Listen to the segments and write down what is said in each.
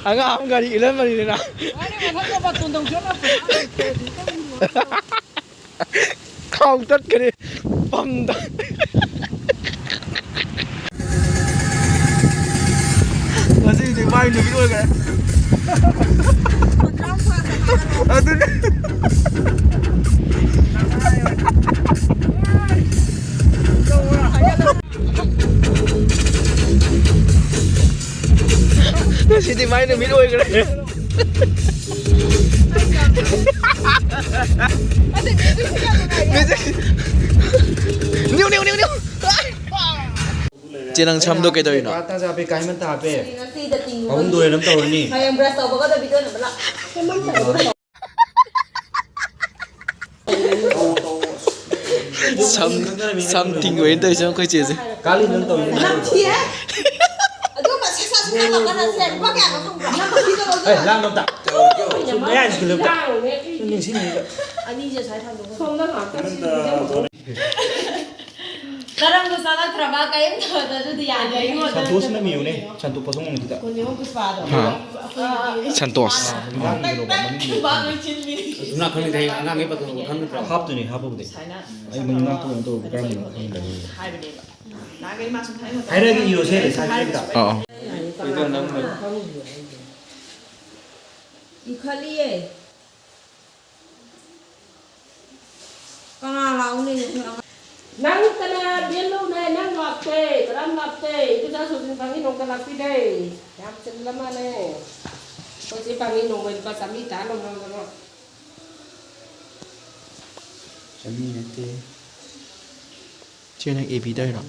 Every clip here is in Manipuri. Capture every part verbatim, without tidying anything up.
ꯑꯉꯥꯡ ꯑꯃ ꯒꯥꯔꯤ ꯏꯜꯍꯟꯕꯅꯤꯗꯅ꯫ ꯈꯥꯎ ꯇꯠꯈ꯭ꯔꯦ ꯄꯝꯗ꯫ ꯉꯁꯤꯗꯤ ꯃꯥꯏ ꯅꯨꯃꯤꯠ ꯑꯣꯏꯈ꯭ꯔꯦ꯫ ꯑꯗꯨꯅꯦ꯫ ꯉꯁꯤꯗꯤ ꯃꯥꯏ ꯅꯨꯃꯤꯠ ꯑꯣꯏꯈ꯭ꯔꯦ꯫ New, new, new, new. ꯆꯦ, ꯅꯪ ꯁꯝꯗꯣ ꯀꯩꯗꯧꯔꯤꯅꯣ? ꯄꯥ ꯇꯥꯖꯥ ꯍꯥꯞꯄꯦ, ꯀꯥꯏꯃꯟ ꯇꯥ ꯍꯥꯞꯄꯦ꯫ ꯉꯁꯤꯗ ꯇꯤꯡꯉꯨꯕꯒꯤ ꯑꯍꯨꯝꯗꯣ ꯑꯣꯏꯅ ꯑꯗꯨꯝ ꯇꯧꯔꯅꯤ꯫ ꯍꯌꯦꯡ ꯕ꯭ꯔꯁ ꯇꯧꯕꯒ ꯚꯤꯗꯤꯑꯣ ꯅꯝꯕ ꯂꯥꯛꯑꯣ꯫ ꯁꯝ, ꯁꯝ ꯇꯤꯡꯉꯣꯏꯅ ꯇꯧꯔꯤꯁꯦ ꯑꯩꯈꯣꯏ ꯆꯦꯁꯦ꯫ ꯀꯥꯂꯤ ꯅꯪ ꯇꯧꯔꯤꯅꯦ꯫ ꯅꯝꯊꯤꯍꯦ꯫ ꯑꯗꯨꯒꯨꯝꯕ ꯁꯦꯁꯥ ꯁꯦꯁꯥ ꯇꯧꯒꯅꯨꯁꯦ꯫ ꯂꯨꯄꯥ ꯀꯌꯥꯅꯣ ꯈꯪꯕ꯭ꯔꯥ? ꯅꯝꯊꯤꯗꯕ ꯑꯗꯨ ꯑꯦ, ꯂꯥꯡ ꯑꯝꯇ꯫ ꯃꯌꯥꯏꯁꯤ ꯈꯤꯜꯂꯨ ꯑꯝꯇ꯫ ꯅꯪ ꯅꯤꯡꯁꯤꯡꯉꯤꯗ꯫ ꯑꯅꯤꯁꯦ ꯁꯨꯃꯥꯏꯅ ꯊꯝꯗꯧꯕ꯫ ꯁꯣꯝꯗ ꯉꯥꯛꯇ ꯁꯤꯟꯕꯤꯔꯝꯃꯣ꯫ ꯀꯔꯝꯕ ꯆꯥ ꯅꯠꯇ꯭ꯔꯕ ꯀꯔꯤꯝ ꯇꯧꯗ ꯑꯗꯨꯗꯤ ꯌꯥꯗꯦ ꯑꯩꯉꯣꯟꯗ꯫ ꯁꯟꯇꯣꯁꯅ ꯃꯤꯌꯨꯅꯦ꯫ ꯁꯟꯇꯣ ꯄꯁꯪ ꯃꯅꯨꯡꯁꯤꯗ꯫ ꯀꯣꯟ ꯌꯦꯡꯉꯣ ꯄꯨꯁꯄꯥꯗꯣ꯫ ꯍꯥ꯫ ꯑꯩꯈꯣꯏꯒꯤ ꯁꯟꯇꯣꯁ꯫ ꯇꯛ ꯇꯛ ꯈꯨꯕꯥꯛ ꯂꯣꯏ ꯆꯤꯜꯂꯤ꯫ ꯑꯗꯨꯅ ꯈꯪꯗꯦ, ꯍꯌꯦꯡ ꯑꯉꯥꯡꯈꯩ ꯄꯥꯊꯣꯛꯄ ꯈꯪꯒꯗ꯭ꯔꯣ? ꯍꯥꯞꯇꯣꯏꯅꯦ, ꯍꯥꯞꯄꯕꯨꯗꯤ꯫ ꯁꯨꯃꯥꯏꯅ ꯑꯩ ꯃꯅꯤꯡ ꯉꯥꯛꯇ ꯀꯩꯅꯣ ꯇꯧꯕ ꯀꯔꯝꯕꯅꯣ ꯈꯪꯗꯦ꯫ ꯍꯥꯏꯕꯅꯦꯕ꯫ ꯅꯍꯥꯟꯒꯩ ꯃꯥ ꯁꯨꯝ ꯊꯥꯏꯅ ꯍꯥꯏꯔꯛꯑꯒꯦ, ꯏꯔꯣꯁꯦ, ꯂꯩꯁꯥꯕꯤ ꯑꯝꯇ꯫ ꯑꯥ, ꯑꯥ꯫ ꯑꯩꯈꯣꯏꯗꯣ ꯅꯪꯅ ꯏꯈꯠꯂꯤꯌꯦ꯫ ꯀꯅꯥ ꯂꯥꯛꯎꯅꯦ? ꯅꯪ ꯀꯅꯥ ꯕꯦꯜꯂꯨꯅꯦ? ꯅꯪ ꯂꯥꯛꯇꯦ, ꯀꯅꯥꯝ ꯂꯥꯛꯇꯦ꯫ ꯏꯗꯣꯝꯆꯥ ꯁꯣꯖꯤꯟ ꯄꯥꯡꯉꯤ ꯅꯣꯡꯃꯇ ꯂꯥꯛꯄꯤꯗꯦ꯫ ꯌꯥꯝ ꯆꯤꯜꯂ ꯃꯥꯜꯂꯦ꯫ ꯑꯩꯈꯣꯏ ꯆꯦ ꯄꯥꯡꯉꯤ ꯅꯣꯡꯃꯩ ꯂꯨꯄꯥ ꯆꯥꯝꯃꯔꯤ ꯇꯥ ꯂꯧꯅꯕꯗꯅ꯫ ꯆꯥꯝꯃꯔꯤ ꯅꯠꯇꯦ꯫ ꯆꯦ, ꯅꯪ ꯑꯦ ꯕꯤ ꯇꯧꯔꯤꯔꯣ?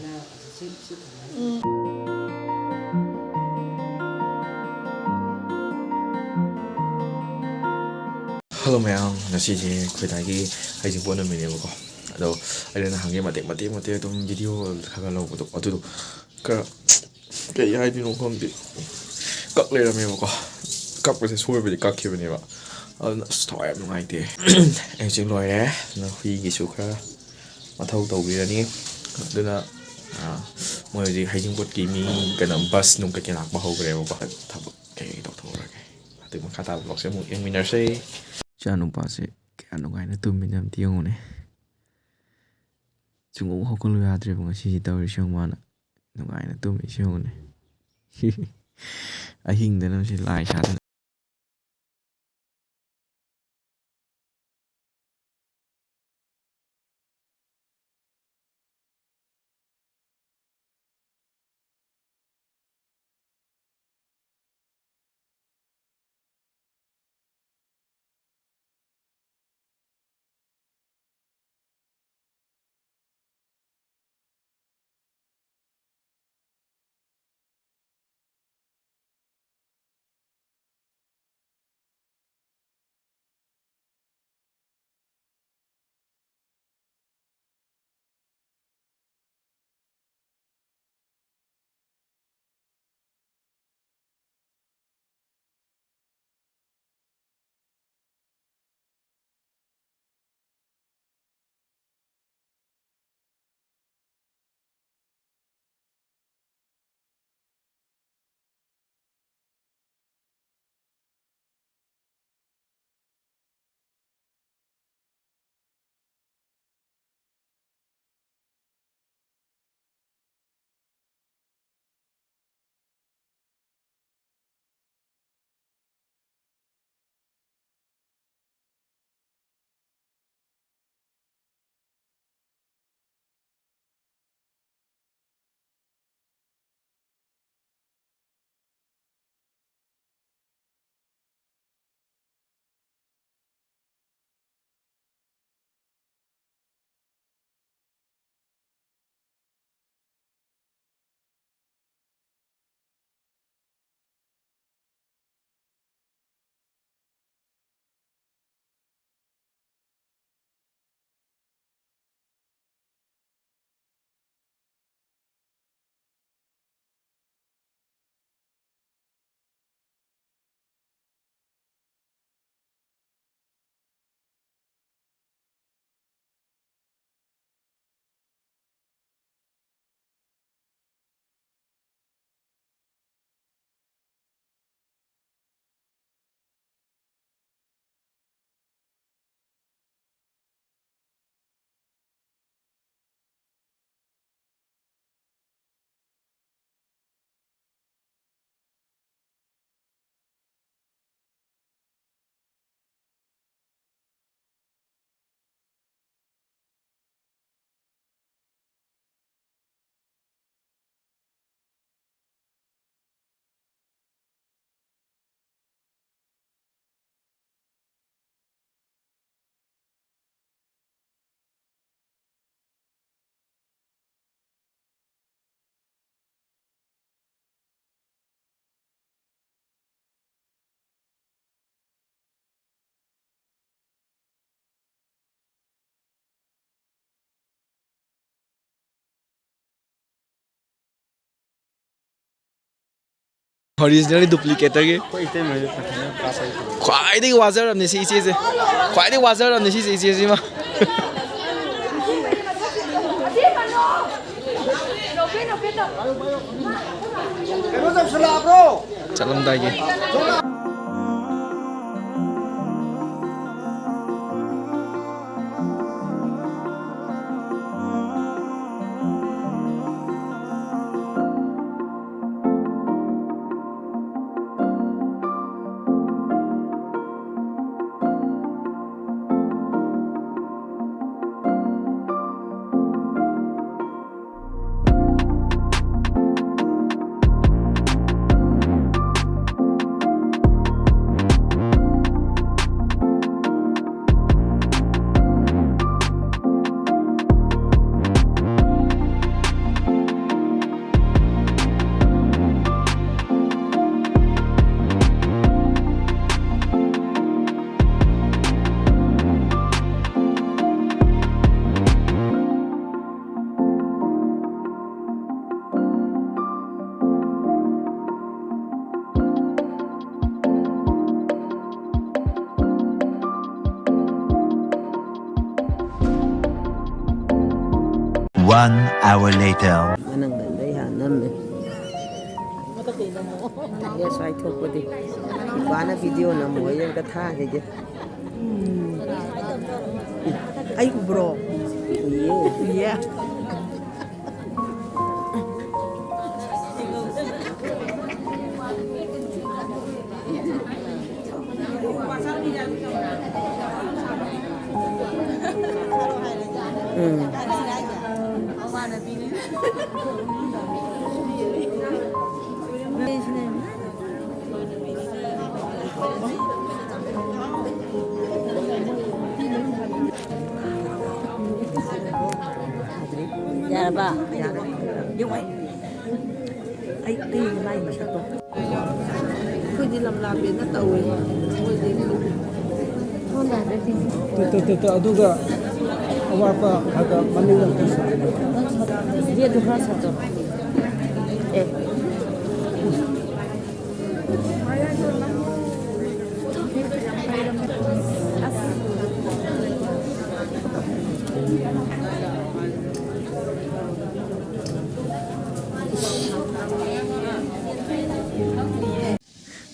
ꯍꯜꯂꯣ ꯃꯌꯥꯝ, ꯉꯁꯤꯁꯦ ꯑꯩꯈꯣꯏ ꯗꯥꯒꯤ ꯍꯩꯖꯤꯡꯄꯣꯠ ꯅꯨꯃꯤꯠꯅꯦꯕꯀꯣ꯫ ꯑꯗꯣ ꯑꯩꯅ ꯅꯍꯥꯟꯒꯤ ꯃꯇꯦꯛ ꯃꯇꯦꯛ ꯃꯇꯦꯛ ꯑꯗꯨꯝ ꯚꯤꯗꯤꯑꯣ ꯈꯔ ꯈꯔ ꯂꯧꯕꯗꯣ, ꯑꯗꯨꯗꯣ ꯈꯔ ꯀꯩ ꯍꯥꯏꯗꯣꯏꯅꯣ ꯈꯪꯗꯦ, ꯀꯛ ꯂꯩꯔꯝꯃꯦꯕꯀꯣ꯫ ꯀꯛꯄꯁꯦ ꯁꯣꯏꯕꯗꯤ ꯀꯛꯈꯤꯕꯅꯦꯕ꯫ ꯑꯗꯨꯅ ꯑꯁ, ꯊꯋꯥꯏ ꯌꯥꯝ ꯅꯨꯡꯉꯥꯏꯇꯦ꯫ ꯑꯩ ꯍꯧꯖꯤꯛ ꯂꯣꯏꯔꯦ꯫ ꯑꯗꯨꯅ ꯍꯨꯏꯒꯤꯁꯨ ꯈꯔ ꯃꯊꯧ ꯇꯧꯕꯤꯔꯅꯤ꯫ ꯑꯗꯨꯅ, ꯑꯥ, ꯃꯣꯏ ꯍꯧꯖꯤꯛ ꯍꯩꯖꯤꯡꯄꯣꯠꯀꯤ ꯃꯤ ꯀꯩꯅꯣ ꯕꯁ ꯅꯨꯡ ꯀꯩꯀꯩ ꯂꯥꯛꯄ ꯍꯧꯈ꯭ꯔꯦꯕꯀꯣ꯫ ꯊꯕꯛ ꯀꯩ ꯑꯇꯥꯕ ꯕ꯭ꯂꯣꯛꯁꯦ ꯑꯃꯨꯛ ꯌꯦꯡꯃꯤꯟꯅꯔꯁꯦ꯫ ꯏꯆꯥ ꯅꯨꯄꯥꯁꯦ ꯀꯌꯥ ꯅꯨꯡꯉꯥꯏꯅ ꯇꯨꯝꯃꯤꯅꯣ ꯑꯝꯇ ꯌꯦꯡꯉꯨꯅꯦ꯫ ꯁꯨꯡꯍꯧ ꯍꯧꯒꯠꯂꯨ ꯌꯥꯗ꯭ꯔꯦꯕ ꯉꯁꯤꯁꯦ ꯇꯧꯔꯤꯁꯦ ꯌꯦꯡꯉꯨ ꯃꯥꯅ꯫ ꯅꯨꯡꯉꯥꯏꯅ ꯇꯨꯝꯃꯤꯁꯦ ꯌꯦꯡꯉꯨꯅꯦ꯫ ꯑꯍꯤꯡꯗꯅ ꯃꯁꯤ ꯂꯥꯏ ꯁꯥꯗꯅ꯫ ꯑꯣꯔꯤꯖꯤꯅꯦꯜ ꯗꯨꯄ꯭ꯂꯤꯀꯦꯇꯔꯒꯤ꯫ ꯑꯩꯈꯣꯏ ꯏꯇꯩꯃꯁꯦ ꯄꯩꯁꯥ ꯌꯥꯝ ꯄꯥꯁ ꯍꯩꯇꯦ꯫ ꯈ꯭ꯋꯥꯏꯗꯒꯤ ꯋꯥꯖꯔꯕꯅꯦ ꯁꯤ ꯏꯆꯦꯁꯦ꯫ ꯈ꯭ꯋꯥꯏꯗꯒꯤ ꯋꯥꯖꯔꯕꯅꯦ ꯁꯤꯁꯦ ꯏꯆꯦꯁꯤꯃ꯫ ꯀꯩꯅꯣ ꯇꯧꯁꯜꯂꯛꯑꯕ꯭ꯔꯣ? ꯆꯠꯂꯝꯗꯥꯏꯒꯤ꯫ One hour later. ꯃꯅꯪꯒꯟꯗꯩ ꯍꯥꯟꯅ ꯅꯝꯃꯦ꯫ ꯌꯦꯁ, ꯍꯥꯏꯊꯣꯛꯄꯗꯤ꯫ ꯏꯄꯥꯅ ꯚꯤꯗꯤꯑꯣ ꯅꯝꯃꯣ, ꯑꯩ ꯑꯝꯇ ꯊꯥꯈꯤꯒꯦ꯫ ꯎꯝ꯫ ꯑꯩ ꯎꯕ꯭ꯔꯣ? ꯎꯏꯌꯦ꯫ ꯎꯏꯌꯦ꯫ ꯎꯝ꯫ ꯌꯥꯔꯕ? ꯌꯥꯔꯦ꯫ ꯑꯩ, ꯑꯩ ꯃꯥꯏ ꯃꯁꯛꯇꯣ꯫ ꯑꯩꯈꯣꯏꯗꯤ ꯂꯝ ꯂꯥꯞꯄꯦꯅ ꯇꯧꯋꯦ꯫ ꯃꯣꯏꯗꯤ ꯇꯨ, ꯇꯨ, ꯇꯨ, ꯇꯨ, ꯑꯗꯨꯒ ꯑꯋꯥꯠꯄ ꯈꯔ ꯈꯔ ꯃꯅꯤꯡ ꯂꯣꯝꯗ ꯁꯥꯕꯤꯌꯨ꯫ ꯒꯦꯠꯇꯨ ꯈꯔ ꯁꯥꯗꯣꯛꯑꯣ꯫ ꯑꯦ꯫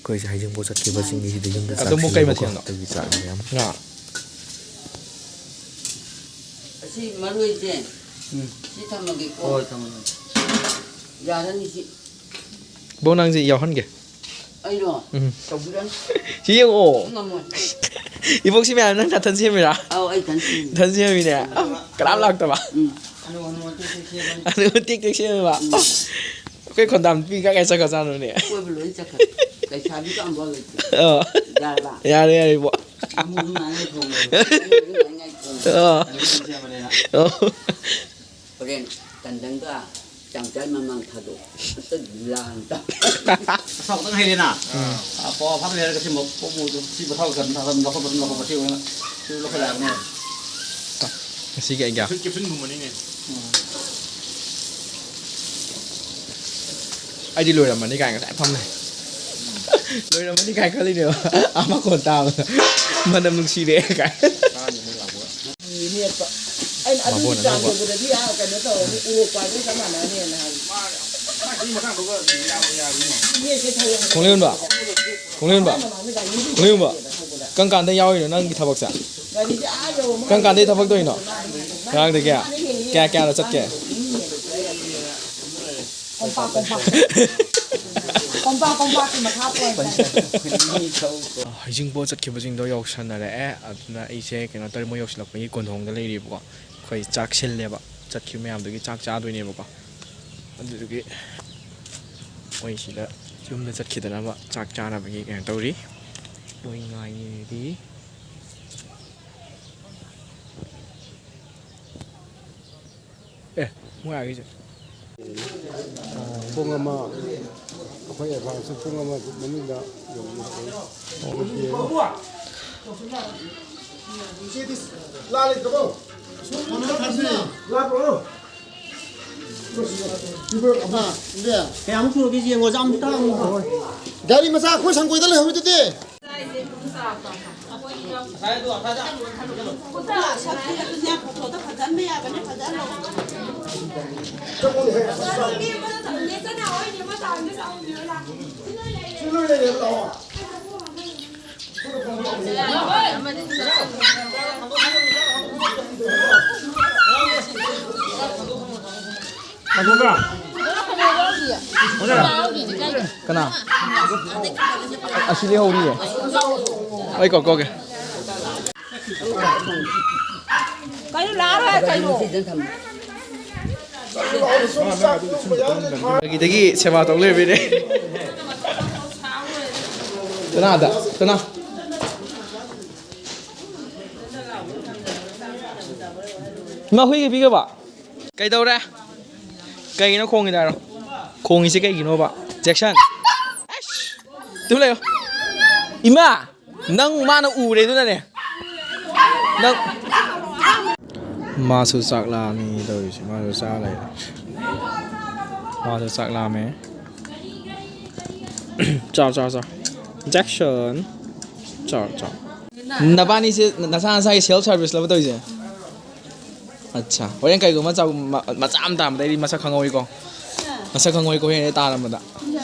ꯑꯩꯈꯣꯏꯁꯦ ꯍꯩꯖꯤꯡꯄꯣꯠ ꯆꯠꯈꯤꯕꯁꯤꯡꯒꯤ ꯁꯤꯗ ꯌꯨꯝꯗ ꯆꯥꯛ ꯑꯗꯨꯕꯨ ꯀꯩ ꯁꯤꯜꯂꯦꯕꯀꯣ꯫ ꯃꯊꯦꯜꯅꯣ? ꯑꯗꯨꯒꯤ ꯆꯥꯛꯅꯦ ꯌꯥꯝ꯫ ꯉꯥ꯫ ꯑꯁꯤ ꯃꯔꯣꯏꯁꯦ ꯎꯝ꯫ ꯁꯤ ꯊꯝꯃꯒꯦꯀꯣ꯫ ꯍꯣꯏ, ꯊꯝꯃꯣ, ꯊꯝꯃꯣ꯫ ꯌꯥꯔꯅꯤ ꯁꯤ꯫ ꯕꯣ, ꯅꯪꯁꯦ ꯌꯥꯎꯍꯟꯒꯦ꯫ ꯑꯩꯔꯣ? ꯎꯝ꯫ ꯇꯧꯕꯤꯔꯅꯤ꯫ ꯁꯤ ꯌꯦꯡꯉꯛꯑꯣ꯫ ꯉꯝꯃꯣꯏ꯫ ꯏꯕꯣꯛꯁꯤ ꯃꯌꯥꯝ ꯅꯪ ꯅꯥꯊꯟ ꯁꯦꯝꯃꯤꯔꯥ? ꯑꯧ, ꯑꯩ ꯏꯊꯟ ꯁꯦꯝꯃꯤ꯫ ꯏꯊꯟ ꯁꯦꯝꯃꯤꯅꯦ꯫ ꯀꯅꯥꯝ ꯂꯥꯛꯇꯕ? ꯎꯝ꯫ ꯑꯗꯨ ꯇꯦꯛ ꯇꯦꯛ ꯁꯦꯝꯃꯦꯕ꯫ ꯎꯝ꯫ ꯑꯩꯈꯣꯏ ꯈꯣꯟꯗꯥꯝ ꯅꯨꯄꯤ ꯀꯥꯏ ꯀꯥꯏ ꯆꯠꯈ꯭ꯔꯖꯥꯠꯅꯣꯅꯦ? ꯀꯣꯏꯕ ꯂꯣꯏ ꯆꯠꯈ꯭ꯔꯦ꯫ ꯂꯩꯁꯥꯕꯤꯒ ꯑꯝꯐꯥꯎ ꯂꯩꯇꯦ꯫ ꯑꯣ꯫ ꯌꯥꯔꯕ? ꯌꯥꯔꯦ, ꯌꯥꯔꯦ, ꯏꯕꯣꯛ꯫ ꯑꯃꯨꯛ ꯅꯨꯡꯉꯥꯏꯅ ꯊꯣꯡꯉꯦ꯫ ꯑꯃꯨꯛ ꯅꯨꯡꯉꯥꯏꯅ ꯊꯣꯡꯉꯦ꯫ ꯑꯣ꯫ ꯑꯣ꯫ ꯍꯣꯔꯦꯟ ꯇꯟꯗꯪꯒ ꯆꯥꯡꯆꯥꯏ ꯃꯃꯥꯡ ꯊꯥꯗꯣꯛ꯫ ꯑꯝꯇ ꯂꯥꯡ ꯇ-꯫ ꯑꯁ, ꯑꯃꯨꯛꯇꯪ ꯍꯩꯔꯦꯅ꯫ ꯎꯝ꯫ ꯑ, ꯄꯋꯥ ꯐꯥꯅ ꯍꯩꯔꯒ ꯁꯤ ꯃ-, ꯄꯣꯛ ꯃꯨꯗꯣ ꯁꯤ ꯃꯊꯥꯎ ꯀꯟ-, ꯂꯧꯈꯠꯄ ꯑꯗꯨꯝ ꯂꯧꯈꯠꯄ ꯁꯤ ꯑꯣꯏꯅ ꯁꯤ ꯂꯧꯈꯠꯂꯛꯑꯕꯅꯦ꯫ ꯉꯁꯤꯒꯤ ꯑꯥꯏꯗꯤꯌꯥ꯫ ꯀꯦꯞꯁꯨꯟ, ꯀꯦꯞꯁꯨꯟꯒꯨꯝꯕꯅꯤꯅꯦ꯫ ꯎꯝ꯫ ꯑꯩꯗꯤ ꯂꯣꯏꯔꯝꯃꯅꯤ ꯀꯥꯏꯅ ꯉꯁꯥꯏ ꯐꯝꯃꯦ꯫ ꯂꯣꯏꯔꯝꯃꯅꯤ ꯀꯥꯏꯅ ꯈꯜꯂꯤꯅꯦꯕ꯫ ꯑꯥ ꯃꯈꯣꯟ ꯇꯥꯕꯗ꯫ ꯃꯅꯝ ꯅꯨꯡꯁꯤꯔꯦ ꯀꯥꯏ꯫ ꯃꯦꯠꯄ꯫ ꯑꯩꯅ ꯑꯗꯨꯒꯤ ꯃꯥꯕꯣꯟ ꯆꯥꯡ ꯑꯅꯧꯕ꯫ ꯌꯧꯕꯗꯗꯤ, ꯑꯥ, ꯀꯩꯅꯣ ꯇꯧꯔꯅꯤ, ꯎꯔꯣꯛ ꯄꯥꯏꯕꯒ ꯆꯞ ꯃꯥꯟꯅꯔꯅꯤꯅ ꯍꯥꯏ꯫ ꯃꯦꯠꯁꯦ ꯊꯑꯣꯏꯅ ꯈꯣꯡꯂꯦꯟꯕ? ꯈꯣꯡꯂꯦꯟꯕ? ꯈꯣꯡꯂꯦꯟꯕ? ꯀꯔꯝ ꯀꯥꯟꯗ ꯌꯥꯎꯔꯤꯅꯣ ꯅꯪꯒꯤ ꯊꯕꯛꯁꯦ? ꯒꯥꯔꯤꯁꯦ ꯑꯥ ꯌꯧꯔꯝꯃꯒ ꯀꯔꯝ ꯀꯥꯟꯗꯩ ꯊꯕꯛ ꯇꯧꯔꯤꯅꯣ? ꯉꯔꯥꯡꯗꯒꯤ? ꯀꯌꯥ ꯀꯌꯥꯅꯣ ꯆꯠꯀꯦ? ꯀꯣꯝꯄꯥꯛ, ꯀꯣꯝꯄꯥꯛ꯫ ꯀꯣꯝꯄꯥꯛ, ꯀꯣꯝꯄꯥꯛꯀꯤ ꯃꯈꯥ ꯄꯣꯟꯅ꯫ ꯍꯩꯖꯤꯡꯄꯣꯠ ꯆꯠꯈꯤꯕꯁꯤꯡꯗꯣ ꯌꯧꯁꯟꯅꯔꯛꯑꯦ꯫ ꯑꯗꯨꯅ ꯑꯩꯁꯦ, ꯀꯩꯅꯣ ꯇꯧꯔꯦ, ꯃꯣꯏ ꯌꯧꯁꯤꯜꯂꯛꯄꯒꯤ ꯀꯣꯟꯊꯣꯡꯗ ꯂꯩꯔꯤꯕꯀꯣ꯫ ꯑꯩꯈꯣꯏ ꯆꯥꯛ ꯁꯤꯜꯂꯦꯕ꯫ ꯆꯠꯈꯤꯕ ꯃꯌꯥꯝꯗꯨꯒꯤ ꯆꯥꯛ ꯆꯥꯗꯣꯏꯅꯦꯕꯀꯣ꯫ ꯑꯗꯨꯗꯨꯒꯤ ꯃꯣꯏ ꯁꯤꯗ ꯌꯨꯝꯗ ꯆꯠꯈꯤꯗꯅꯕ ꯆꯥꯛ ꯆꯥꯅꯕꯒꯤ ꯀꯩꯅꯣ ꯇꯧꯔꯤ꯫ ꯃꯣꯏ ꯉꯥꯏꯔꯤ꯫ ꯑꯦ, ꯃꯣꯏ ꯑꯥꯒꯤꯁꯦ꯫ ꯄꯨꯡ ꯑꯃ, ꯑꯩꯈꯣꯏ ꯑꯦꯗꯚꯥꯟꯁꯁꯨ ꯄꯨꯡ ꯑꯃ ꯃꯅꯨꯡꯗ ꯌꯧꯕꯤꯔꯛꯑꯣ꯫ ꯀꯌꯥꯃꯨꯛ ꯁꯨꯔꯒꯦ ꯌꯦꯡꯉꯣ, ꯌꯥꯝ ꯇꯥꯡꯉꯤꯀꯣ꯫ ꯒꯥꯔꯤ ꯃꯆꯥ ꯑꯩꯈꯣꯏ ꯁꯪꯒꯣꯏꯗ ꯂꯩꯍꯧꯔꯤꯗꯨꯗꯤ꯫ ꯀꯅꯥ? ꯑꯁꯤ ꯂꯩꯍꯧꯔꯤꯌꯦ꯫ ꯑꯩ ꯀꯧ ꯀꯧꯒꯦ꯫ ꯀꯩꯅꯣ ꯂꯥꯛꯑꯔꯣꯏ ꯀꯩꯅꯣ? ꯑꯩꯒꯤꯗꯒꯤ ꯁꯦꯕꯥ ꯇꯧ ꯂꯩꯔꯝꯃꯤꯅꯦ꯫ ꯀꯅꯥꯗ? ꯀꯅꯥ? ꯏꯃꯥ, ꯍꯨꯏꯒ ꯄꯤꯒꯕ? ꯀꯩꯗꯧꯔꯦ? ꯀꯩꯒꯤꯅꯣ ꯈꯣꯡꯉꯤꯗꯣ ꯍꯥꯏꯔꯣ? ꯈꯣꯡꯉꯤꯁꯦ ꯀꯩꯒꯤꯅꯣꯕ? ꯖꯦꯛꯁꯟ! ꯑꯁ! ꯇꯨ ꯂꯩꯌꯣ꯫ ꯏꯃꯥ! ꯅꯪ ꯃꯥꯅ ꯎꯔꯦ ꯑꯗꯨꯅꯅꯦ꯫ ꯅꯪ ꯃꯥꯁꯨ ꯆꯥꯛ ꯂꯥꯝꯃꯤ ꯇꯧꯔꯤꯁꯦ꯫ ꯃꯥꯁꯨ ꯆꯥ ꯂꯩꯔꯦ꯫ ꯃꯥꯁꯨ ꯆꯥꯛ ꯂꯥꯝꯃꯦ꯫ ꯆꯥꯎ, ꯆꯥꯎ, ꯆꯥꯎ꯫ ꯖꯦꯛꯁꯟ꯫ ꯆꯥꯎ, ꯆꯥꯎ꯫ ꯅꯕꯥꯅꯤꯁꯦ ꯅꯁꯥ ꯅꯁꯥꯒꯤ self service ꯂꯕ ꯇꯧꯔꯤꯁꯦ? ꯑꯠꯆꯥ꯫ ꯍꯣꯔꯦꯟ ꯀꯩꯒꯨꯝꯕ ꯆꯥꯎ-, ꯃ-, ꯃꯆꯥ ꯑꯃ ꯇꯥꯔꯝꯕꯗ ꯑꯩꯗꯤ ꯃꯁꯛ ꯈꯪꯍꯧꯏꯀꯣ꯫ ꯃꯁꯛ ꯈꯪꯍꯧꯏꯀꯣ ꯍꯣꯔꯦꯟ ꯑꯩ ꯇꯥꯔꯝꯕꯗ꯫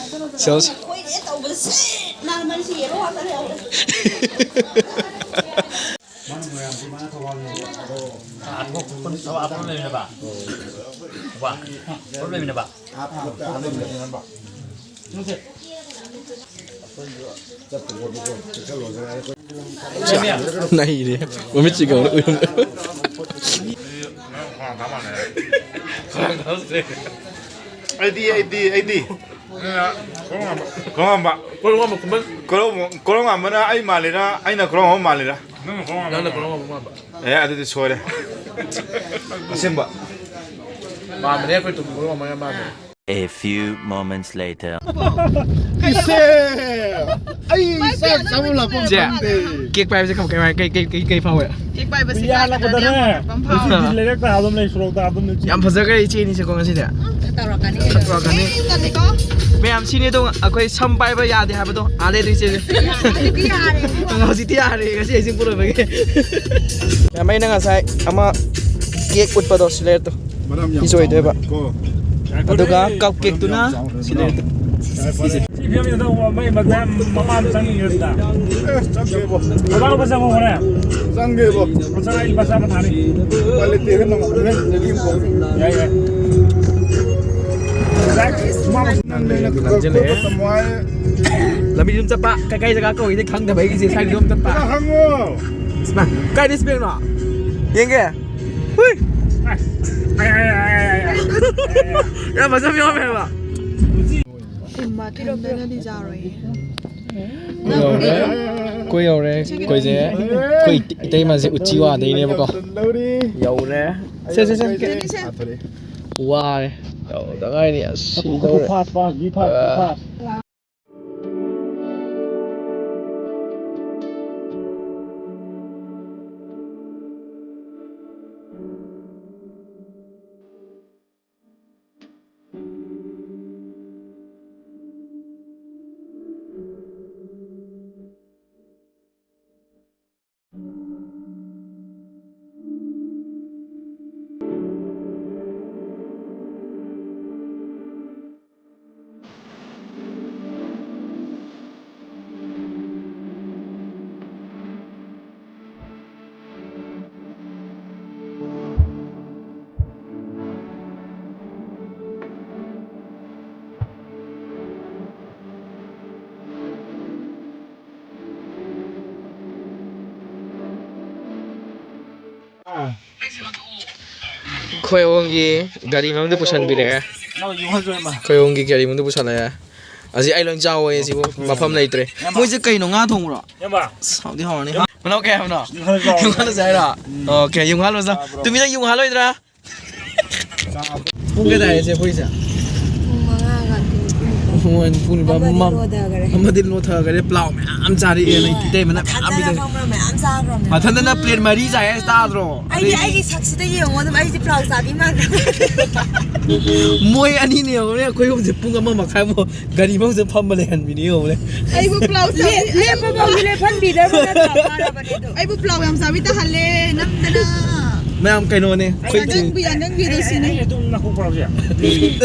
Self ꯀꯨꯏꯔꯦ ꯇꯧꯕꯗ ꯁꯤꯠ ꯅꯥꯟꯕꯅ ꯁꯤꯔꯦ ꯋꯥꯇꯔ ꯌꯥꯎꯔꯦ꯫ ꯅꯩꯔꯦ꯫ ꯃꯃꯤꯠꯁꯤꯒ ꯎꯏꯔꯝ-, ꯑꯩꯗꯤ, ꯑꯩꯗꯤ, ꯑꯩꯗꯤ꯫ ꯀꯣꯔꯧꯉꯥꯟꯕ꯫ ꯀꯣꯔꯧꯉꯥꯟꯕ꯫ ꯀꯣꯔꯧꯉꯥꯟꯕ꯫ ꯀꯣꯔꯧꯉꯥꯟꯕꯅ ꯑꯩ ꯃꯥꯜꯂꯤꯔꯥ, ꯑꯩꯅ ꯀꯣꯔꯧꯉꯥꯟꯕ ꯃꯥꯜꯂꯤꯔꯥ? ꯅꯪꯅ ꯀꯣꯔꯧꯉꯥꯟꯕ ꯅꯪꯅ ꯃꯥꯜꯂꯦ꯫ ꯀꯣꯔꯧꯉꯥꯟꯕ ꯃꯥꯟꯕ꯫ ꯑꯦ, ꯑꯗꯨꯗꯤ ꯁꯣꯏꯔꯦ꯫ ꯑꯁꯦꯡꯕ꯫ ꯃꯥꯟꯕꯅꯦ, ꯑꯩꯈꯣꯏ ꯇꯨꯝꯕ ꯀꯣꯔꯧꯉꯥꯟꯕ ꯌꯥꯝ ꯃꯥꯟꯕꯅꯦ꯫ A few moments later. ꯏꯁꯦ! ꯑꯩ ꯆꯥꯛ ꯆꯥꯕ ꯂꯥꯛꯄ ꯆꯦ, ꯐꯪꯗꯦ꯫ ꯀꯦꯛ ꯄꯥꯏꯕꯁꯦ ꯀꯃꯥꯏ, ꯀꯃꯥꯏ, ꯀꯩ, ꯀꯩ, ꯀꯩ, ꯀꯩ ꯐꯥꯎꯋꯦ? ꯀꯦꯛ ꯄꯥꯏꯕꯁꯦ ꯍꯨꯏꯌꯥ ꯆꯥꯛ ꯍꯜꯂꯛꯄꯗꯅꯦ, ꯈꯤꯇꯪꯗꯤ ꯌꯥꯝ ꯐꯖꯕ ꯐꯥꯎꯋꯦ꯫ ꯍꯧꯖꯤꯛꯇꯤ ꯂꯩꯔꯛꯇ ꯑꯗꯨꯝ ꯂꯩ, ꯁꯣꯔꯣꯛꯇ ꯑꯗꯨꯝ ꯂꯩ꯫ ꯌꯥꯝ ꯐꯖꯈ꯭ꯔꯦ ꯏꯆꯦꯅꯤꯁꯦꯀꯣ ꯉꯁꯤꯗꯤ꯫ ꯎꯝ, ꯇꯧꯔꯛꯀꯅꯤ꯫ ꯇꯧꯔꯛꯀꯅꯤ꯫ ꯑꯩ ꯇꯜꯂꯤꯀꯣ꯫ ꯃꯌꯥꯝ ꯁꯤꯅꯤ ꯑꯗꯣ ꯑꯩꯈꯣꯏ ꯁꯝ ꯄꯥꯏꯕ ꯌꯥꯗꯦ ꯍꯥꯏꯕꯗꯣ ꯑꯥꯗꯩ ꯑꯗꯨ ꯏꯆꯦꯁꯦ꯫ ꯍꯧꯖꯤꯛꯇꯤ ꯌꯥꯔꯦ꯫ ꯍꯧꯖꯤꯛꯇꯤ ꯌꯥꯔꯦ ꯉꯁꯤ ꯍꯩꯖꯤꯡꯄꯣꯠ ꯑꯣꯏꯕꯒꯤ꯫ ꯃꯌꯥꯝ ꯑꯩꯅ ꯉꯁꯥꯏ ꯑꯃ ꯀꯦꯛ ꯎꯠꯄꯗꯣ ꯁꯤ ꯂꯩꯔꯦ ꯇꯨ꯫ ꯃꯅꯝ ꯌꯥꯝ ꯁꯤꯁꯨ ꯑꯣꯏꯗꯣꯏꯕ꯫ ꯆꯥꯎꯅ ꯂꯩꯀꯣ꯫ ꯑꯗꯨꯒ ꯀꯞ ꯀꯦꯛꯇꯨꯅ ꯃꯅꯝ ꯌꯥꯝ ꯆꯥꯎꯅ ꯁꯤ ꯂꯩꯔꯦ ꯇꯨ꯫ ꯁꯤ ꯐꯤꯂꯝꯁꯤꯗ ꯃꯩ ꯃꯇꯥꯏ ꯃꯄꯥ ꯑꯃ ꯆꯪꯉꯤꯉꯩꯗ꯫ ꯑꯦ, ꯆꯪꯒꯦꯕꯣ꯫ ꯕꯕꯥ ꯂꯨꯄꯥ ꯆꯥꯝꯃ ꯍꯣꯔꯦꯟ꯫ ꯆꯪꯒꯦꯕꯣ꯫ ꯂꯨꯄꯥ ꯆꯥꯝꯃ, ꯑꯩ ꯂꯨꯄꯥ ꯆꯥꯝꯃ ꯊꯥꯅꯤ꯫ ꯎꯄꯥꯏ ꯂꯩꯇꯦ, ꯅꯪ ꯍꯣꯔꯦꯟ ꯂꯦꯝꯕꯤꯌꯨꯀꯣ꯫ ꯌꯥꯏ, ꯌꯥꯏ꯫ ꯅꯪ ꯂꯦꯝꯅ ꯂꯝꯖꯦꯜꯂꯦ꯫ ꯈꯔ ꯇꯝꯃꯣ ꯍꯥꯏ꯫ ꯂꯝꯕꯤ ꯑꯗꯨꯝ ꯆꯠꯄ, ꯀꯩ ꯀꯩ ꯖꯒꯥ ꯀꯧꯏꯗꯤ ꯈꯪꯗꯕ ꯑꯩꯒꯤꯁꯦ, ꯁ꯭ꯋꯥꯏꯗ ꯑꯗꯨꯝ ꯆꯠꯄ꯫ ꯈꯔ ꯍꯪꯉꯣ꯫ ꯏꯁꯃꯥ, ꯀꯥꯏꯗ ꯏꯁꯄꯦꯡꯅꯣ? ꯌꯦꯡꯒꯦ꯫ ꯍꯨꯏ꯫ ꯌꯥꯝ ꯐꯖꯕ ꯌꯥꯎꯔꯝꯃꯦꯕ꯫ ꯃꯊꯟꯗꯅꯗꯤ ꯌꯥꯔꯣꯏꯌꯦ꯫ ꯑꯩꯈꯣꯏ ꯌꯧꯔꯦ꯫ ꯑꯩꯈꯣꯏꯁꯦ ꯑꯩꯈꯣꯏ ꯏꯇꯩꯃꯁꯦ ꯎꯆꯤꯋꯥꯗꯩꯅꯦꯕꯀꯣ꯫ ꯌꯧꯔꯦ꯫ ꯁꯦ, ꯁꯦ, ꯁꯦ꯫ ꯋꯥꯔꯦ꯫ ꯌꯧꯗ ꯉꯥꯏꯔꯤ꯫ ꯑꯁ, ꯁꯤꯗꯧꯔꯦ꯫ ꯑꯩꯈꯣꯏ ꯑꯍꯨꯝꯒꯤ ꯒꯥꯔꯤ ꯃꯅꯨꯡꯗ ꯄꯨꯁꯟꯕꯤꯔꯛꯑꯦ꯫ ꯑꯩꯈꯣꯏ ꯑꯍꯨꯝꯒꯤ ꯒꯥꯔꯤ ꯃꯅꯨꯡꯗ ꯄꯨꯁꯜꯂꯛꯑꯦ꯫ ꯑꯁꯤ ꯑꯩ ꯂꯣꯏ ꯆꯥꯎꯋꯦ, ꯁꯤꯕꯨ ꯃꯐꯝ ꯂꯩꯇ꯭ꯔꯦ꯫ ꯃꯣꯏꯁꯦ ꯀꯩꯅꯣ, ꯉꯥ ꯊꯣꯡꯕ꯭ꯔꯣ? ꯏꯌꯥꯝꯕ꯫ ꯑꯁ, ꯍꯥꯎꯗꯤ ꯍꯥꯎꯔꯅꯤ꯫ ꯃꯅꯥꯎ ꯀꯌꯥ ꯍꯥꯏꯕꯅꯣ? ꯌꯨꯡꯍꯜꯂꯨꯁꯦ ꯍꯥꯏꯔꯣ? ꯎꯝ꯫ ꯑꯣꯀꯦ, ꯌꯨꯡꯍꯜꯂꯨꯁꯦ꯫ ꯇꯨꯃꯤꯟꯅ ꯌꯨꯡꯍꯜꯂꯣꯏꯗ꯭ꯔꯥ? ꯄꯨꯡ ꯀꯌꯥ ꯇꯥꯔꯦ ꯏꯆꯦ ꯑꯩꯈꯣꯏꯁꯦ? ꯄꯨꯡ ꯃꯉꯥꯒ ꯇꯤꯟ ꯀꯨꯟ꯫ ꯄꯨꯡ ꯅꯤꯄꯥꯟ ꯑꯃꯗꯤ ꯃꯝ-, ꯂꯣꯊꯈ꯭ꯔꯦ꯫ ꯑꯃꯗꯤ ꯂꯣꯊꯈ꯭ꯔꯦ꯫ ꯄ꯭ꯂꯥꯎ ꯃꯌꯥꯝ ꯆꯥꯔꯛꯑꯦꯅ ꯍꯣꯏ꯫ ꯏꯇꯩꯃꯅ ꯃꯌꯥꯝ ꯃꯊꯟꯗꯅ ꯄꯤꯖꯔꯦ꯫ ꯐꯝꯕ꯭ꯔꯥ ꯃꯌꯥꯝ ꯆꯥꯈ꯭ꯔꯕꯅꯦ꯫ ꯃꯊꯟꯗꯅ ꯄ꯭ꯂꯦꯠ ꯃꯔꯤ ꯆꯥꯏ ꯍꯥꯏꯁꯦ ꯇꯥꯗ꯭ꯔꯣ? ꯑꯩꯗꯤ ꯑꯗꯩ ꯑꯩꯒꯤ ꯁꯛꯁꯤꯗ ꯌꯦꯡꯉꯣ ꯑꯗꯨꯝ, ꯑꯩꯁꯦ ꯄ꯭ꯂꯥꯎ ꯆꯥꯕꯤ ꯃꯥꯟꯈ꯭ꯔꯕꯅꯦ꯫ ꯃꯣꯏ ꯑꯅꯤꯅ ꯌꯦꯡꯉꯨꯅꯦ, ꯑꯩꯈꯣꯏ ꯑꯍꯨꯝꯁꯦ ꯄꯨꯡ ꯑꯃ ꯃꯈꯥꯏꯃꯨꯛ ꯒꯥꯔꯤ ꯃꯅꯨꯡꯗ ꯐꯝꯕ ꯂꯩꯍꯟꯕꯤꯅꯤ ꯌꯦꯡꯉꯨꯅꯦ꯫ ꯑꯩꯕꯨ ꯄ꯭ꯂꯥꯎ ꯆꯥꯕꯤ ꯂꯦꯞ-, ꯂꯦꯞꯄ ꯐꯥꯎꯁꯨ ꯂꯦꯞꯍꯟꯕꯤꯗꯕ ꯅꯠꯇ꯭ꯔꯣ? ꯐꯔꯕꯅꯦ ꯑꯗꯣ꯫ ꯑꯩꯕꯨ ꯄ꯭ꯂꯥꯎ ꯌꯥꯝ ꯆꯥꯕꯤ ꯇꯥꯍꯜꯂꯦ ꯅꯝꯗꯅ꯫ ꯃꯌꯥꯝ ꯀꯩꯅꯣꯅꯦ, ꯑꯩꯈꯣꯏ ꯆꯦ-, ꯑꯉꯥꯡꯕꯤ, ꯑꯉꯥꯡꯕꯤꯗꯣ ꯁꯤꯅꯦ꯫ ꯑꯩ ꯑꯗꯨꯝ ꯅꯥꯀꯣꯛ ꯄꯥꯎꯁꯦ꯫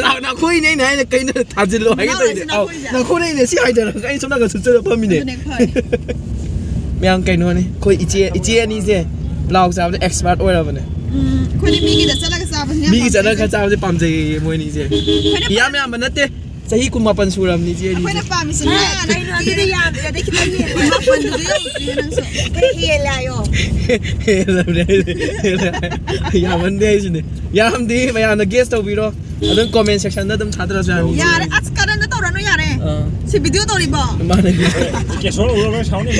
ꯅꯥ-, ꯅꯥꯈꯣꯏꯅꯦ ꯑꯩꯅ ꯍꯥꯏꯅ ꯀꯩꯅꯣ ꯊꯥꯖꯤꯜꯂꯣ ꯍꯥꯏꯒꯦ ꯅꯥꯀꯣꯛꯁꯦ, ꯇꯧꯔꯤꯁꯦ꯫ ꯑꯧ, ꯅꯥꯀꯣꯛꯁꯦ꯫ ꯅꯥꯈꯣꯏꯅꯦ ꯑꯩꯅ ꯁꯤ ꯍꯥꯏꯗꯔꯒ ꯑꯩ ꯁꯣꯝ ꯅꯥꯀꯟ ꯁꯨꯠꯆꯜꯂ ꯐꯝꯃꯤꯅꯦ꯫ ꯑꯗꯨꯅꯦ ꯐꯔꯦ꯫ ꯃꯌꯥꯝ ꯀꯩꯅꯣꯅꯦ, ꯑꯩꯈꯣꯏ ꯏꯆꯦ, ꯏꯆꯦ ꯑꯅꯤꯁꯦ ꯄ꯭ꯂꯥꯎ ꯆꯥꯕꯗ expert ꯑꯣꯏꯔꯕꯅꯦ꯫ ꯎꯝ, ꯑꯩꯈꯣꯏꯗꯤ ꯃꯤꯒꯤꯗ ꯆꯠꯂꯒ ꯆꯥꯕꯁꯤꯅ ꯌꯥꯝ ꯃꯤꯒꯤ ꯆꯠꯂꯒ ꯄꯥꯝꯖꯩ꯫ ꯈꯔ ꯆꯥꯕꯁꯦ ꯄꯥꯝꯖꯩꯌꯦ ꯃꯣꯏ ꯑꯅꯤꯁꯦ꯫ ꯑꯩꯈꯣꯏꯅ ꯌꯥꯝ ꯄꯥꯝ- ꯌꯥꯝꯕ ꯅꯠꯇꯦ, ꯆꯍꯤ ꯀꯨꯟꯃꯥꯄꯟ ꯁꯨꯔꯕꯅꯤ ꯏꯆꯦ ꯑꯅꯤꯁꯦ꯫ ꯑꯩꯈꯣꯏꯅ ꯄꯥꯝꯃꯤꯁꯤꯅ ꯀꯩꯅꯣ ꯑꯗꯨꯗꯤ ꯌꯥꯝꯗ꯭ꯔꯦ, ꯑꯗꯩ ꯈꯤꯇꯪ ꯍꯦꯜꯂꯦ꯫ ꯀꯨꯟꯃꯥꯄꯟꯗꯨꯗꯤ ꯌꯧꯗ꯭ꯔꯤꯌꯦ ꯅꯪꯁꯨ꯫ ꯈꯔ ꯍꯦꯜꯂꯦ ꯍꯥꯏꯌꯣ꯫ ꯍꯦꯜꯂꯕꯅꯦ, ꯍꯦꯜꯂꯦ꯫ ꯌꯥꯝꯃꯟꯗꯦ ꯍꯥꯏꯁꯤꯅꯦ꯫ ꯌꯥꯝꯗꯦ, ꯃꯌꯥꯝꯅ guess ꯇꯧꯕꯤꯔꯣ꯫ ꯑꯗꯨꯝ comment sectionꯗ ꯑꯗꯨꯝ ꯊꯥꯗꯔꯁꯨ ꯌꯥꯅꯤ꯫ ꯌꯥꯔꯦ, ꯑꯁ, ꯀꯔꯟꯗ ꯇꯧꯔꯅꯨ, ꯌꯥꯔꯦ꯫ ꯑꯥ꯫ ꯁꯤ video ꯇꯧꯔꯤꯕꯣ? ꯃꯥꯅꯦ꯫ ꯀꯦꯁꯣꯜ ꯎꯔꯒ ꯁꯥꯎꯅꯤ꯫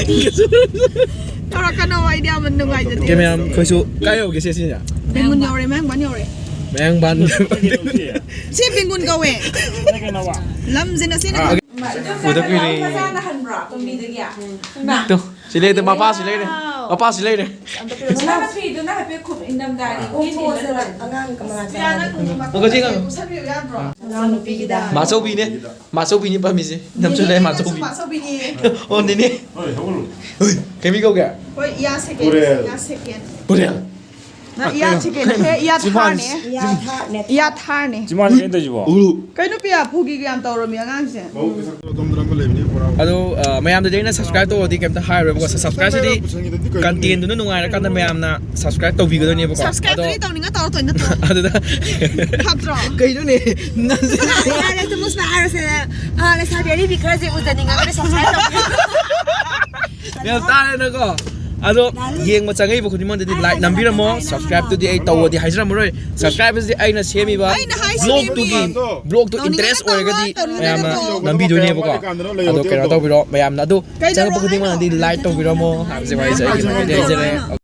ꯇꯧꯔꯛꯀꯅꯣ, ꯑꯩꯗꯤ ꯌꯥꯝ ꯅꯨꯡꯉꯥꯏꯖꯗꯦ꯫ ꯀꯦ ꯃꯌꯥꯝ, ꯑꯩꯈꯣꯏꯁꯨ ꯀꯥꯏ ꯌꯧꯒꯦ ꯁꯦ ꯁꯤꯅ? ꯕꯦꯡꯒꯨꯟ ꯌꯧꯔꯦ, ꯃꯌꯥꯡꯕꯥꯟ ꯌꯧꯔꯦ꯫ ꯃꯌꯥꯡꯕꯥꯟ꯫ ꯁꯤ ꯕꯦꯡꯒꯨꯟ ꯀꯧꯋꯦ꯫ ꯅꯪ ꯀꯩꯅꯣꯕ? ꯂꯝꯁꯤꯅ ꯁꯤꯅ꯫ ꯑꯥ꯫ ꯎꯗ ꯀꯨꯏꯔꯦ꯫ ꯃꯆꯥꯅ ꯍꯟꯕ꯭ꯔꯣ ꯇꯣꯝꯕꯤꯗꯒꯤ? ꯇꯣ, ꯁꯤ ꯂꯩꯔꯦ, ꯃꯄꯥꯁꯤ ꯂꯩꯔꯦ꯫ ꯃꯄꯥꯁꯤ ꯂꯩꯔꯦ꯫ ꯅꯪꯅ ꯐꯤꯗꯨꯅ ꯍꯥꯏꯐꯦꯠ ꯈꯨꯝ ꯏꯟꯗꯝꯗꯥꯏꯗ ꯀꯣꯛꯊꯣꯛꯑꯁꯤꯅ ꯑꯉꯥꯡ ꯀꯃꯥꯏꯅ ꯆꯥꯟꯅꯗꯣꯏꯅꯣ? ꯃꯆꯥꯅꯨꯄꯤꯒꯤꯗ꯫ ꯃꯥꯆꯧꯕꯤꯅꯦ꯫ ꯃꯥꯆꯧꯕꯤꯅꯦ ꯄꯥꯝꯃꯤꯁꯦ꯫ ꯅꯝꯁꯨ ꯂꯩ ꯃꯥꯆꯧꯕꯤ꯫ ꯃꯥꯆꯧꯕꯤꯅꯦ꯫ ꯑꯣ, ꯅꯦꯅꯦ꯫ ꯍꯣꯏ, ꯍꯧꯒꯠꯂꯣ꯫ ꯍꯣꯏ, ꯀꯩ ꯃꯤ ꯀꯧꯒꯦ? ꯍꯣꯏ, ꯏꯌꯥ second, ꯀꯨꯔꯦꯜ꯫ ꯏꯌꯥ second꯫ ꯀꯨꯔꯦꯜ꯫ ꯅꯪ ꯏꯌꯥ second꯫ ꯍꯦ, ꯏꯌꯥ ꯊꯥꯔꯅꯦ꯫ ꯏꯌꯥ ꯊꯥꯔꯅꯦ꯫ ꯏꯌꯥ ꯊꯥꯔꯅꯦ꯫ ꯆꯤꯃꯥꯟ ꯀꯩꯅꯣ ꯇꯧꯔꯤꯁꯤꯕꯣ? ꯎꯔꯨ꯫ ꯀꯩꯅꯣ ꯄꯤꯌꯥ ꯐꯨꯒꯤꯒ ꯌꯥꯝ ꯇꯧꯔꯝꯃꯤ ꯑꯉꯥꯡꯁꯦ꯫ ꯑꯗꯣ, ꯑ, ꯃꯌꯥꯝꯗꯗꯤ ꯑꯩꯅ subscribe ꯇꯧꯔꯗꯤ ꯀꯩꯝꯇ ꯍꯥꯏꯔꯣꯏꯕꯀꯣ꯫ Subscribeꯁꯤꯗꯤ contentꯗꯨꯅ ꯅꯨꯡꯉꯥꯏꯔꯀꯥꯟꯗ ꯃꯌꯥꯝꯅ subscribe ꯇꯧꯕꯤꯒꯗꯣꯏꯅꯦꯕꯀꯣ꯫ Subscribeꯇꯨꯗꯤ ꯑꯗꯣ ꯇꯧꯅꯤꯡꯉ ꯇꯧꯔ ꯇꯧꯅꯤ ꯅꯠꯇ꯭ꯔꯣ? ꯑꯗꯨꯗ ꯐꯠꯇ꯭ꯔꯣ? ꯀꯩꯅꯣꯅꯦ? ꯅꯪꯁꯨ ꯌꯥꯔꯦ, ꯇꯨꯃꯨꯁꯅ ꯍꯥꯏꯔꯁꯦ꯫ ꯑ, ꯂꯩꯁꯥꯕꯤ ꯑꯔꯤꯕꯤ ꯈꯔꯁꯦ ꯎꯖꯅꯤꯡꯉꯒꯅ subscribe ꯇꯧꯕꯤꯌꯨ꯫ ꯌꯥꯝ ꯇꯥꯔꯦꯅꯀꯣ꯫ ꯑꯗꯣ ꯌꯦꯡꯕ ꯆꯪꯉꯛꯏꯕ ꯈꯨꯗꯤꯡꯃꯛꯇꯗꯤ like ꯅꯝꯕꯤꯔꯝꯃꯣ꯫ Subscribeꯇꯨꯗꯤ ꯑꯩ ꯇꯧꯋꯣꯗꯤ ꯍꯥꯏꯖꯔꯝꯃꯔꯣꯏ꯫ Subscribeꯇꯨꯗꯤ ꯑꯩꯅ ꯁꯦꯝꯃꯤꯕ ꯑꯩꯅ ꯍꯥꯏꯁꯤꯅꯦ vlogꯇꯨꯒꯤ, ꯃꯤ꯫ Vlogꯇꯨ ꯇꯧꯅꯤꯡꯉꯒꯅ interest ꯑꯣꯏꯔꯒꯗꯤ ꯇꯧꯔꯣ, ꯇꯧꯅꯤꯡꯉꯒꯅ ꯃꯌꯥꯝꯅ ꯇꯧꯔꯣ꯫ ꯅꯝꯕꯤꯗꯣꯏꯅꯦꯕꯀꯣ꯫ ꯑꯗꯣ ꯀꯩꯅꯣ ꯇꯧꯕꯤꯔꯣ, ꯃꯌꯥꯝꯅ ꯑꯗꯨ ꯀꯩꯗꯧꯔꯣ ꯆꯪꯉꯛꯄ ꯈꯨꯗꯤꯡꯃꯛꯇꯗꯤ ꯍꯥꯏꯅꯣ? Like ꯇꯧꯕꯤꯔꯝꯃꯣ ꯍꯥꯏꯕꯁꯦ ꯋꯥꯍꯩꯁꯦ ꯑꯩꯒꯤ ꯃꯥꯏꯀꯩꯗꯒꯤ ꯍꯥꯏꯖꯔꯦ꯫